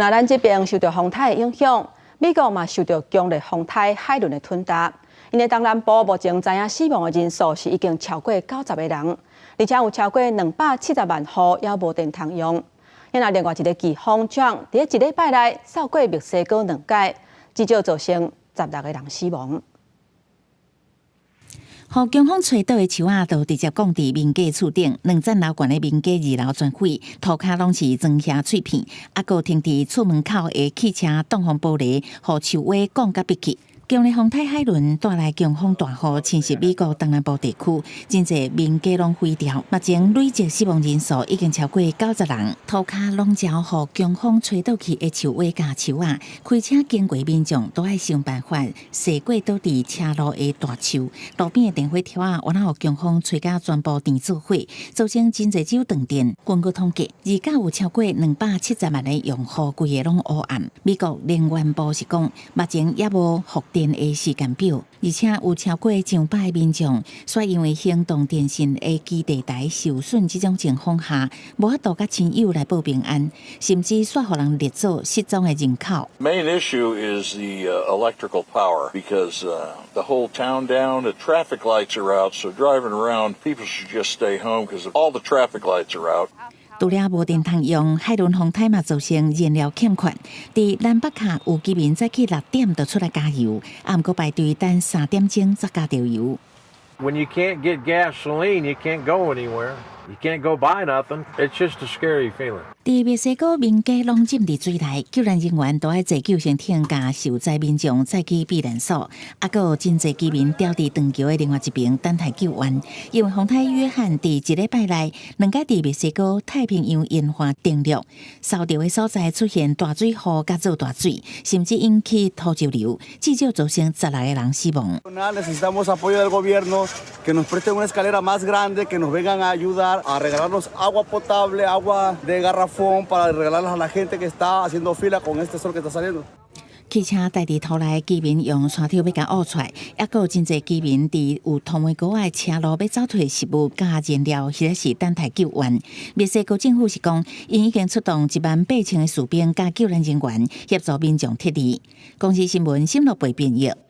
若咱這邊受著風颱的影響，美國嘛受著強烈風颱海倫的吞襲。𪜶的東南部目前知影死亡的人數是已經超過90個人，而且有超過270萬戶猶無電通用。若另外一個颶風將佇一禮拜內掃過墨西哥兩擺，至少造成16個人死亡。予強風吹倒的樹仔，都直接摃佇民家厝頂，兩層樓懸的民家二樓全毀，塗跤攏是磚瓦碎片，猶閣停佇厝門口的汽車擋風玻璃，予樹尾摃甲篕去。強烈風颱海倫帶來強風大雨，侵襲美國東南部地區，真濟民家攏毀掉。目前累計死亡人數已經超過90人。塗跤攏焦予強風吹倒去的樹尾佮樹仔，開車經過民眾都愛想辦法踅過倒佇車路的大樹。路邊的電火柱仔，原來予強風吹甲全部斷做伙，造成真濟州斷電。根據統計，而家有超過270萬个用戶，規个攏烏暗。美國能源部是講，目前猶無復電的時間表，而且有超過上百民眾，煞因為行動電信的基地台受損這種情況下，無法度佮親友來報平安，甚至煞予人列做失蹤的人口。 Main issue is the electrical power because the whole town down, the traffic lights are out, so driving around, people should just stay home because all the traffic lights are out. 除了無電通用，海倫風颱嘛造成燃料欠缺。佇南北卡有居民早起6點就出來加油，毋過排隊等3點鐘才加著油。 When you can't get gasoline, you can't go anywhere. You can't go buy nothing. It's just a scary feeling. 佇墨西哥民家攏浸佇水內，救援人員都愛坐救生艇共受災民眾載去避難所，猶閣有真濟居民吊佇斷橋的另外一邊等待救援。因為風颱約翰佇一禮拜內，兩擺佇墨西哥太平洋沿岸登陸，掃著的所在出現大水雨佮做大水，甚至引起土石流，至少造成16個人死亡。 Necesitamos apoyo del gobierno, que nos presten una escalera más grande, que nos vengan a ayudar a regalarnos agua potable, agua de garrafón para regalarlas a la gente que está haciendo fila con este sol que está saliendo. 汽車載佇土內，居民用沙抽欲共挖出來，猶閣有真濟居民佇有土門膏的車路欲走提食物佮燃料，或者是等待救援。墨西哥政府是講，𪜶已經出動1萬8千个士兵佮救援人員協助民眾撤離。公視新聞，新樂貝編譯。